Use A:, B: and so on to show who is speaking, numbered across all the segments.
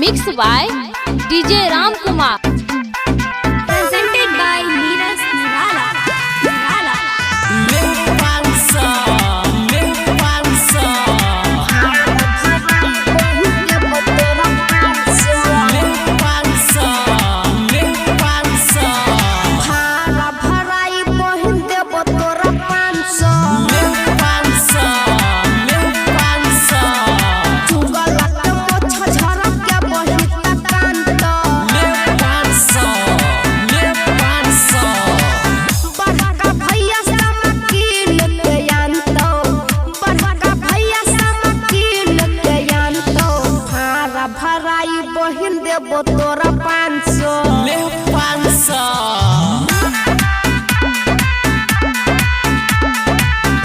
A: Mix by DJ Ram Kumar.
B: Presented by Neeraj Nirala. Nirala.
C: भाड़ा भराई बहिन देबो तोरा 500। चुगला के मोछ झरक के बहिता कांत। बड़का भैया समकीन के आनतौ, बड़का भैया समकीन के आनतौ। भाड़ा भराई बहिन देबो तोरा 500।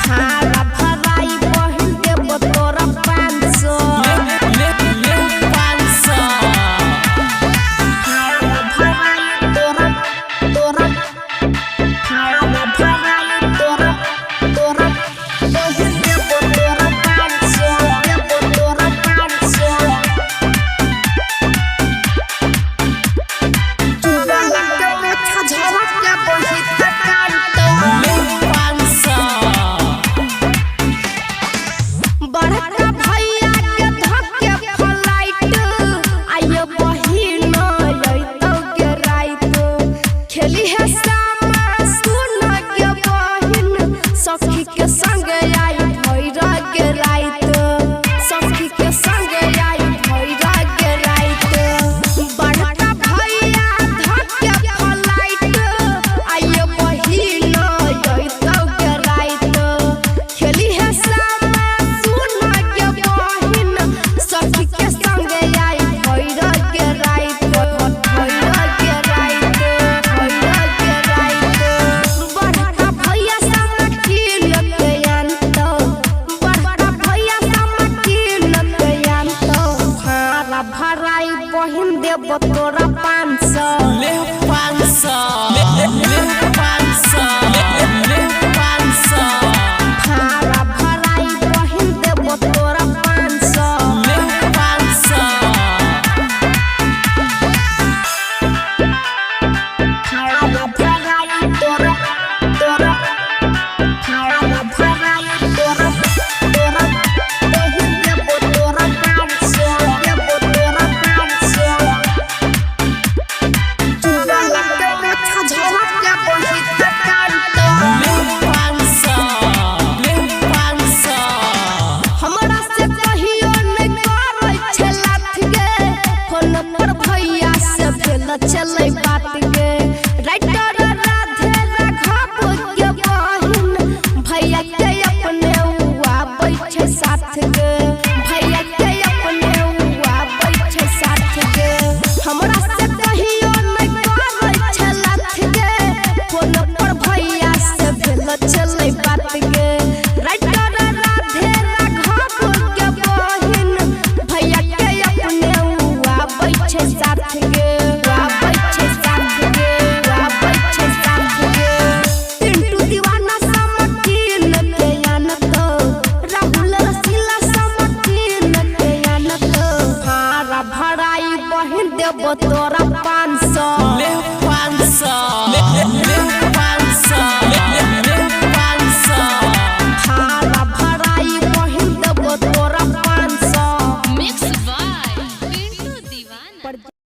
C: भाड़ा भराई बहिन देबो तोरा 500। भाड़ा भराई तोरा तोरा, भाड़ा भराई तोरा तोरा बहिन देबो तोरा 500, देबो तोरा 500। चुगला के मोछ झरक के बहिता कांत। बड़का भैया के धक्के फ्लाइट आइयो बहिन अइतौ के राइत। खेली है सामा सुन के बहिन, सखी के संग आई भैरा के राइत, सखी के संग आई भैरा के राइत। बड़का भैया धक्के फ्लाइट आइयो बहिन अइतौ के राइत। खेली है सामा सुन के बहिन, सखी के संग आई भैरा के राइत, भैरा के राइत, भैरा के राइत। बड़का भैया समकीन के आनतौ, बड़का भैया समकीन के आनतौ। भाड़ा भराई बहिन देबो तोरा 500। भाड़ा भराई बहिन देबो तोरा 500। भाड़ा भराई तोरा तोरा, भाड़ा भराई तोरा तोरा बहिन देबो तोरा 500, देबो तोरा 500। चुगला के मोछ झरक के बहिता कांत। हमरा से कहियो नै करै छै लाथ गे, फोन पर भैया से भेल चलै बात गे। राइटर राधे राघव के बहिन, भैया के अपने आबै छै साथ गे, भैया के अपने आबै छै साथ गे। हमरा से कहियो नै करै छै लाथ गे, फोन पर भैया से भेल चलै बात गे। राइटर राधे राघव के बहिन, भैया के अपने आबै छै साथ गे, आबै छै साथ गे, आबै छै साथ गे। पिंटू दीवाना समकीन के आनतौ, राहुल रसीला समकीन के आनतौ। भाड़ा भराई बहिन देबो तोरा 500। भाड़ा भराई बहिन देबो तोरा 500।
A: Mix by Pintu Deewana.